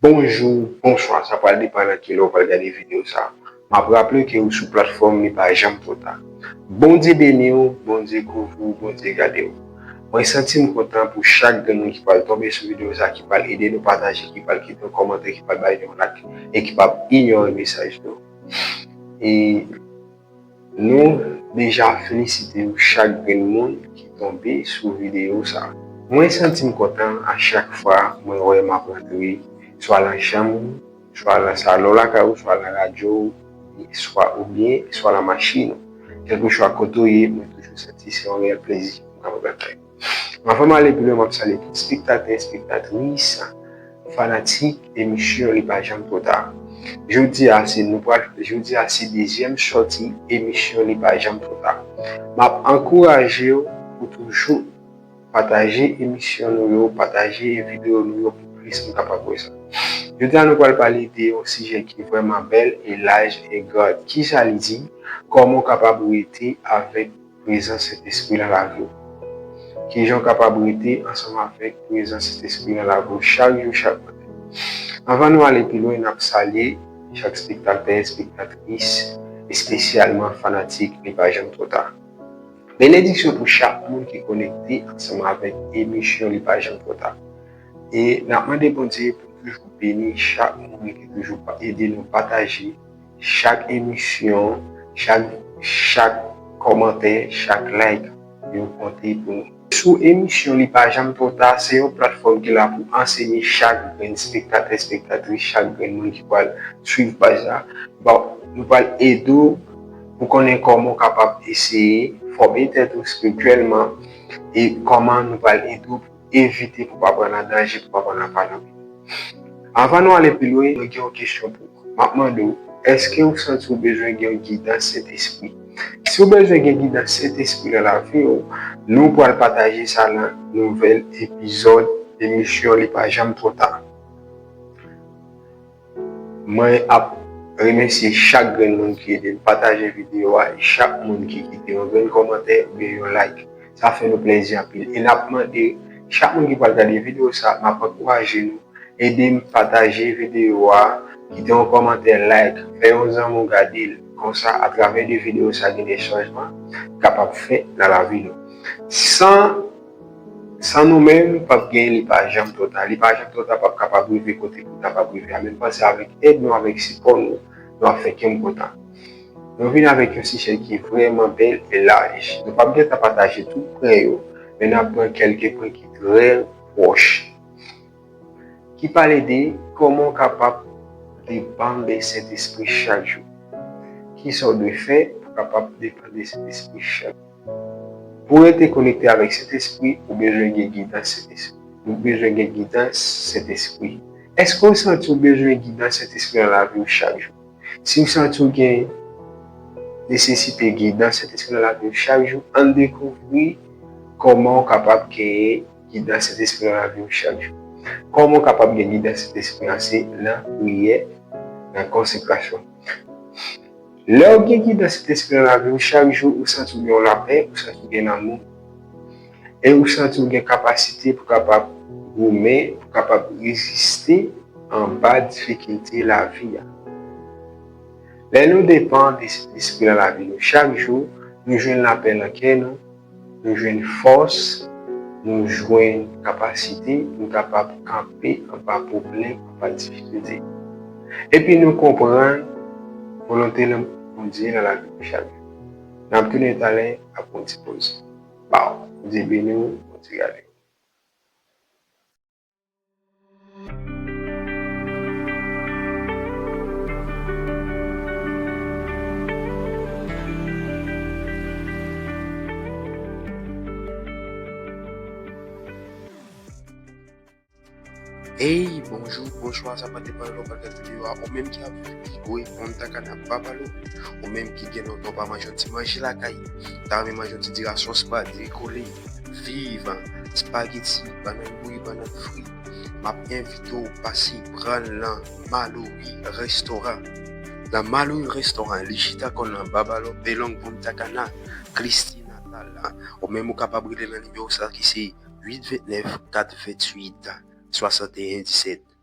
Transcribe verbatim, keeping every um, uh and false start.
Bonjou, bonswa, sa pral depann nan ki lè w pral gade videyo sa. M ap raple ke ou sou platfòm Li Pa Janm Twò Ta. Bondye beni w, Bondye kouvri w, Bondye gade w. Mwen santi m kontan pou chak grenn moun ki pral tonbe sou videyo sa, ki pral ede nou pataje, ki pral kite yon kòmantè, ki pral bay nou yon like e ki p ap inyore mesaj nou. E Nou deja felisite chak grenn moun ki tonbe sou videyo sa. Mwen santi m kontan a chak fwa mwen wè m ap rantre, swa nan chanm ou, swa nan salon lakay ou, swa nan radyo ou, swa oubyen swa nan machin ou. Kèlkeswa kote w ye, mwen toujou santi se yon reyèl plezi pou m kapab rantre. Anvan m ale pi lwen, m ap salye tout espektatè, espektatris, fanatik emisyon Li Pa Janm Twò Ta. Jodi a se nou pral, jodi a se dezyèm sòti emisyon Li Pa Janm Twò Ta. M ap ankouraje w pou toujou pataje emisyon nou yo, pataje videyo nou yo pou plis moun kapab wè sa. Jodi a nou pral pale de yon sijè ki vrèman bèl e laj e grand. Kisa li di? Kòman w kapab rete avèk prezans Sentespri nan lavi w? Kijan w kapab rete ansanm avèk prezans Sentespri nan lavi w chak jou, chak maten? Anvan nou ale pi lwen, n ap salye chak espektatè, espektatris, espesyalman fanatik Li Pa Janm Twò Ta. Benediksyon pou chak moun ki konekte ansanm avèk emisyon Li Pa Janm Twò Ta. E n ap mande Bondye pou toujou beni chak moun ki toujou pa- ede nou pataje chak emisyon, chak, chak kòmantè, chak like, yo konte pou nou. Sou emisyon Li Pa Janm Twò Ta, se yon platfòm ki la pou ansenye chak grenn espektatè, espektatris, chak grenn moun ki pral swiv paj la. Bon, nou pral ede w pou konnen kòman w kapab eseye fòme tèt ou espirityèlman e kòman nou pral ede w evite pou w pa pran nan danje, pou w pa pran nan panoli. Anvan nou ale pi lwen, mwen gen yon kesyon pou ou. M ap mande w, èske w santi w bezwen gen yon gidans Sentespri? Si w bezwen gen gidans Sentespri nan lavi w, nou pral pataje sa nan nouvèl epizòd emisyon Li Pa Janm Twò Ta. Mwen ap remèsye chak grenn moun ki ede m pataje videyo a e chak moun ki kite yon grenn kòmantè oubyen yon like. Sa fè nou plezi anpil. E n ap mande chak moun ki pral gade videyo sa, m ap ankouraje nou, ede m pataje videyo a, kite yon kòmantè, like, fè yon zanmi w gade l. Konsa, atravè de videyo sa, gen de chanjman k kapab fèt nan lavi nou. San San nou menm, p ap gen Li Pa Janm Twò Ta. Li Pa Janm Twò Ta p ap kapab rive kote pou l ta p ap rive a. Men m panse avèk èd nou, avèk sipò nou, nou ap fè kè m kontan. Nou vin avèk yon sijè ki vrèman bèl e laj. Nou p ap gentan pataje tout pwen yo, men n ap pran kèlke pwen ki trè pwòch. Ki pale de kòman w kapab depann de Sentespri chak jou. Kisa w dwe fè pou w kapab depann de Sentespri chak jou? Pou w rete konekte avèk Sentespri, ou bezwen gen gidans Sentespri. Ou bezwen gen gidans Sentespri. Èske w santi w bezwen gidans Sentespri nan lavi w chak jou? Si w santi w gen nesesite gidans Sentespri nan lavi w chak jou, ann dekouvri kòman w kapab genyen gidans Sentespri nan lavi w chak jou. Kòman w kapab gen gidans Sentespri an? Se nan priyè, nan konsekrasyon. Lè w gen gidans Sentespri nan lavi w chak jou, ou santi w gen yon lapè, ou santi w gen lanmou. E ou santi w gen kapasite pou kapab goumen, pou kapab reziste anba difikilte lavi a. Lè nou depann de Sentespri nan lavi nou chak jou, nou jwenn lapè nan kè nou, nou jwenn fòs, nou jwenn kapasite pou n kapab kanpe anba pwoblèm, anba difikilte. Epi nou konprann volonte Bondye nan lavi nou chak jou. N ap tounen talè apre yon ti poz. Baw, Bondye beni w, Bondye gade w. Ey, bonjou, bonswa, sa pa depann lè w pral gade videyo a, ou menm ki ap viv Tigwe, Punta Cana, Babalo, ou menm ki gen lontan w pa manje yon ti manje lakay, ta renmen manje yon ti diri a sòs pa dekole, viv, spageti, bannann bouyi, bannann fri, m ap envite w pase pran l nan Malory Restaurant. Nan Malory Restaurant, li chita kò l nan Babalo, Pelong, Punta Cana, Christie Natal. Ou menm ou kapab rele nan nimewo sa ki se uit vennèf, kat venntuit, swasanteyen disèt.